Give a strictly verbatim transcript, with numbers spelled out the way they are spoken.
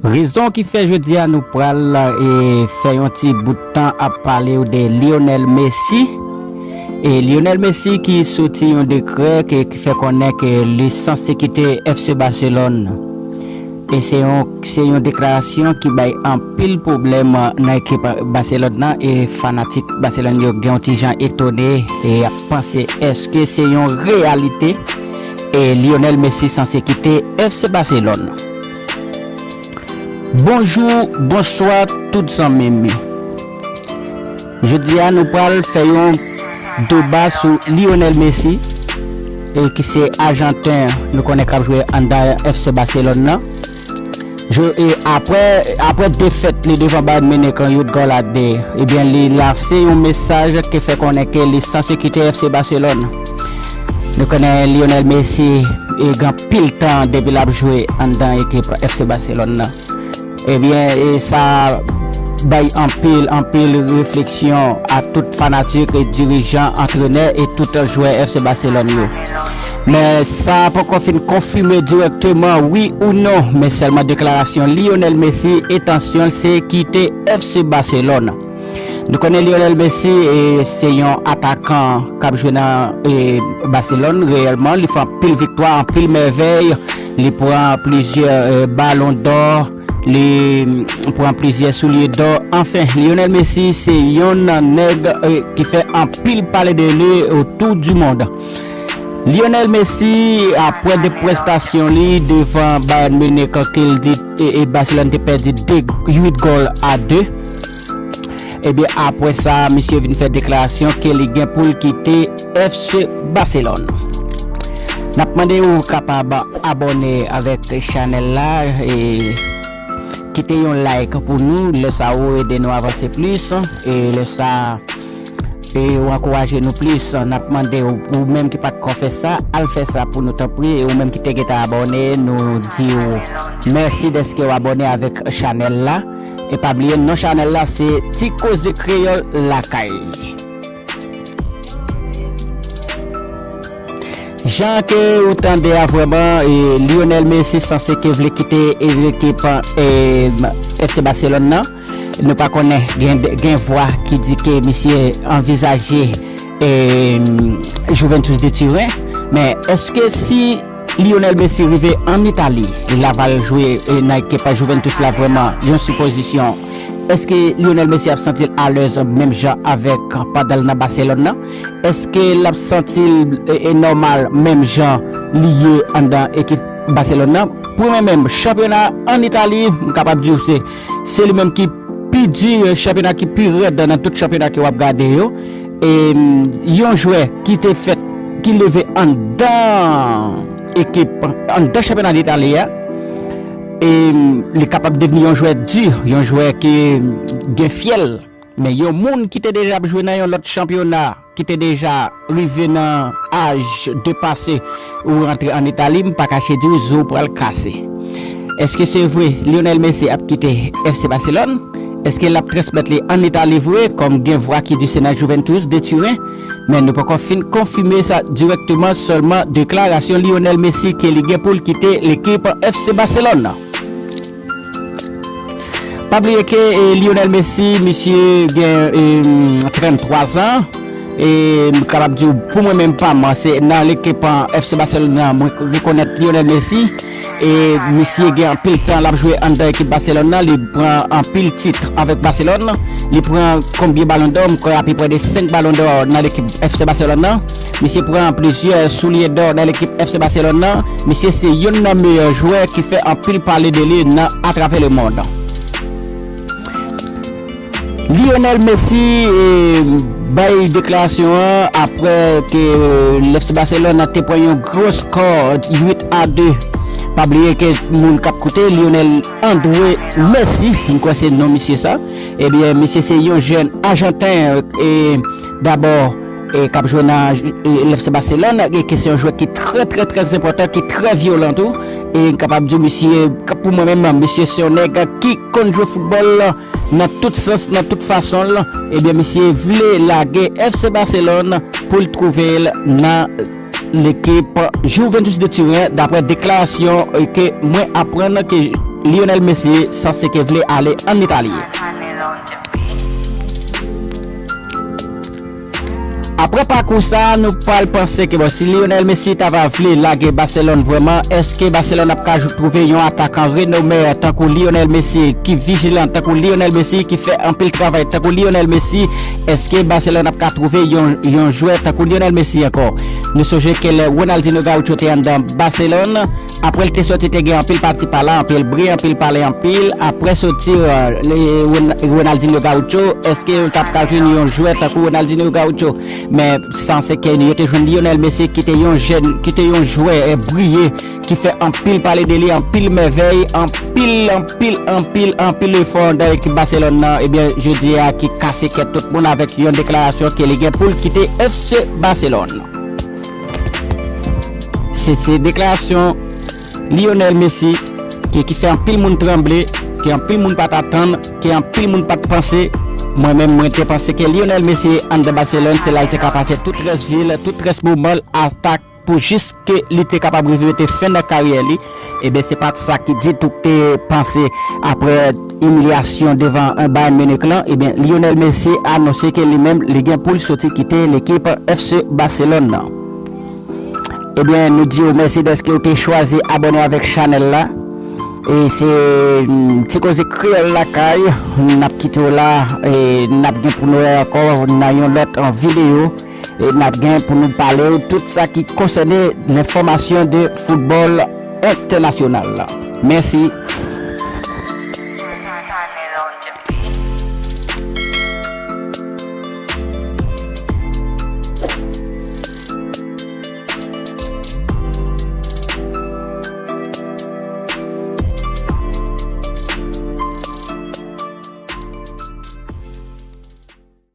Rezon ki fè jodi a nou pral e, fè yon ti bout tan ap pale w de Lionel Messi. E Lionel Messi ki soti yon dekrè ke, ki fè konnen ke li sanse kite F C Barcelone. E se yon, se yon deklarasyon ki bay anpil pwoblèm nan ekip Barcelone nan e fanatik Barcelone yo gen yon ti jan etone e y ap panse èske se yon reyalite e Lionel Messi sanse kite F C Barcelone. Bonjou, bonswa tout zanmi m. Jodi a nou pral fè yon deba sou Lionel Messi e ki se Ajanten nou konnen k ap jwe anndan F C Barcelone nan. Je, e apre, apre defèt li devan Bayern Munich an uit gòl a de, ebyen li lanse yon mesaj ki fè konnen ke li sanse kite F C Barcelone. Nou konnen Lionel Messi e gen pil tan depi l ap jwe anndan ekip F C Barcelone nan. Ebyen, e sa bay anpil, anpil refleksyon a tout fanatik, e dirijan, antrenè e tout jwè F C Barcelone yo. Men sa poko fin konfime dirèkteman, wi ou non, men sèlman deklarasyon Lionel Messi, entansyon l se kite F C Barcelone. Nou konnen Lionel Messi e, se yon atakan k ap jwe nan e, Barcelone reyèlman. Li fè anpil viktwa, anpil mèvèy. Li pran plizyè e, balon dò. Li pran plizyè soulye dò. Anfen, Lionel Messi se yonn nan nèg e, ki fè anpil pale de li otou di mond. Lionel Messi, apre de prestasyon li devan Bayern Munich, ke l di e, e Barcelone te pèdi de, uit gòl a de. Ebyen, apre sa, misye vin fè deklarasyon ke li gen pou l kite F C Barcelone. N ap mande ou kapab abòne avèk chanèl la e kite yon like pou nou. Lè sa ou ede nou avanse plis e lè sa e ou ankouraje nou plis. N ap mande ou, ou menm ki pa t ko fè sa, al fè sa pou nou tanpri. E ou menm ki te gentan abòne, nou di w mèsi dèske w abòne avèk chanèl la. E pa bliye non chanèl la se Ti Koze Kreyòl Lakay. Jan ke ou tande a vrèman, e, Lionel Messi sanse ke vle kite e, ekip e, F C Barcelone nan. Nou pa konnen gen, gen vwa ki di ke misye anvizaje e, Juventus de Turin. Men èske si Lionel Messi rive ann Itali, li la va l jwe e, nan ekip Juventus la vrèman, yon sipozisyon. Èske Lionel Messi ap santi l alèz menm jan avèk pandan l nan Barcelone nan? Èske l ap santi l e, e nòmal menm jan li ye anndan ekip Barcelone nan? Pou mwen menm, chanpyona ann Itali, m kapab di w se, se li menm ki pi di, chanpyona ki pi rèd nan tout chanpyona ke w ap gade yo. E, yon jwè ki te fèt, ki leve anndan ekip, anndan chanpyona Litali a, e li kapab devni yon jwè di, yon jwè ki gen fyèl. Men yon moun ki te deja ap jwe nan yon lòt chanpyona, ki te deja rive nan aj depase ou rantre ann Itali, m pa kache di w, zo w pral kase. Èske se vre Lionel Messi ap kite F C Barcelone? Èske l ap transmèt li ann Itali vre, kòm gen vwa ki di se nan Juventus de Turin? Men nou poko fin konfime sa dirèkteman, sèlman deklarasyon Lionel Messi ke li gen pou l kite lekip F C Barcelone. Pa bliye ke e, Lionel Messi, misye gen e, trannntwa zan. E m kapab di w, pou mwen menm pa m, se nan lekip F C Barcelone nan mwen rekonèt Lionel Messi. E misye gen anpil tan l ap jwe anndan ekip Barcelone nan. Li pran anpil tit avèk Barcelone. Li pran konbyen balon dò? M kwè apeprè de senk balon dò nan lekip F C Barcelone nan. Misye pran plizyè soulye dò nan lekip F C Barcelone nan. Misye se youn nan meyè jwè ki fè anpil pale de li nan atravè lemonn. Lionel Messi e, bay deklarasyon an apre ke e, F C Barcelone te pran yon gwo skò uit a de. Pa bliye ke moun k ap koute Lionel André Messi, m kwè se non misye sa. Ebyen, misye se yon jèn Ajanten e, dabò e, k ap jwe nan e, F C Barcelone, e ke se yon jwè ki trè, trè, trè enpòtan, ki trè vyolan tou. E m kapab di w, misye, pou mwen menm, misye se yon nèg ki konn jwe foutbòl nan tout sans, nan tout fason l. Ebyen, misye vle lage F C Barcelone pou l twouve l nan lekip Juventus de Turin, daprè deklarasyon e, ke mwen aprann ke Lionel Messi sanse ke vle ale ann Itali. Apre pakou sa, nou pral panse ke bon, si Lionel Messi ta va vle lage Barcelone vrèman, èske Barcelone ap ka jou- twouve yon atakan renome tankou Lionel Messi, ki vijilan tankou Lionel Messi, ki fè anpil travay tankou Lionel Messi? Èske Barcelone ap ka twouve yon, yon jwè tankou Lionel Messi ankò? Nou sonje ke lè Ronaldinho Gaucho te anndan Barcelone, apre l te soti, te gen anpil pati pala, anpil bri, anpil pale, anpil. Apre soti, euh, le- Ron- Ronaldinho Gaucho, èske yo t ap ka jwenn yon jwè tankou Ronaldinho Gaucho? Men sanse ke yo te jwenn Lionel Messi ki te yon jèn, ki te yon jwè, eh, briye, ki fè anpil pale de li, anpil mèvèy, anpil, anpil, anpil, anpil efò anndan ekip Barcelone nan, ebyen, jodi a ki kase kèt tout moun avèk yon deklarasyon ke li gen pou l kite F C Barcelone. Se, se deklarasyon Lionel Messi ki, ki fè anpil moun tranble, ke anpil moun pa t atann, ke anpil moun pa t panse. Mwen menm, mwen te panse ke Lionel Messi anndan Barcelone, se la l te ka pase tout rès vi l, tout rès moman l, atak pou jis ke li te kapab rive mete fen nan karyè li. Ebyen, se pa t sa ki ditou k te panse apre imilyasyon devan, eh, Bayern Munich lan. Ebyen, Lionel Messi anonse ke li menm, li gen pou l soti kite lekip F C Barcelone nan. Ebyen, nou di w mèsi dèske w te chwazi abòne avèk chanèl la. E se, mm, Ti Koze Kreyòl Lakay. N ap kite w la, e n ap gen pou nou wè ankò nan yon lòt, an, videyo. E n ap gen pou nou pale w tout sa ki konsène lenfòmasyon de foutbòl entènasyonal. Mèsi.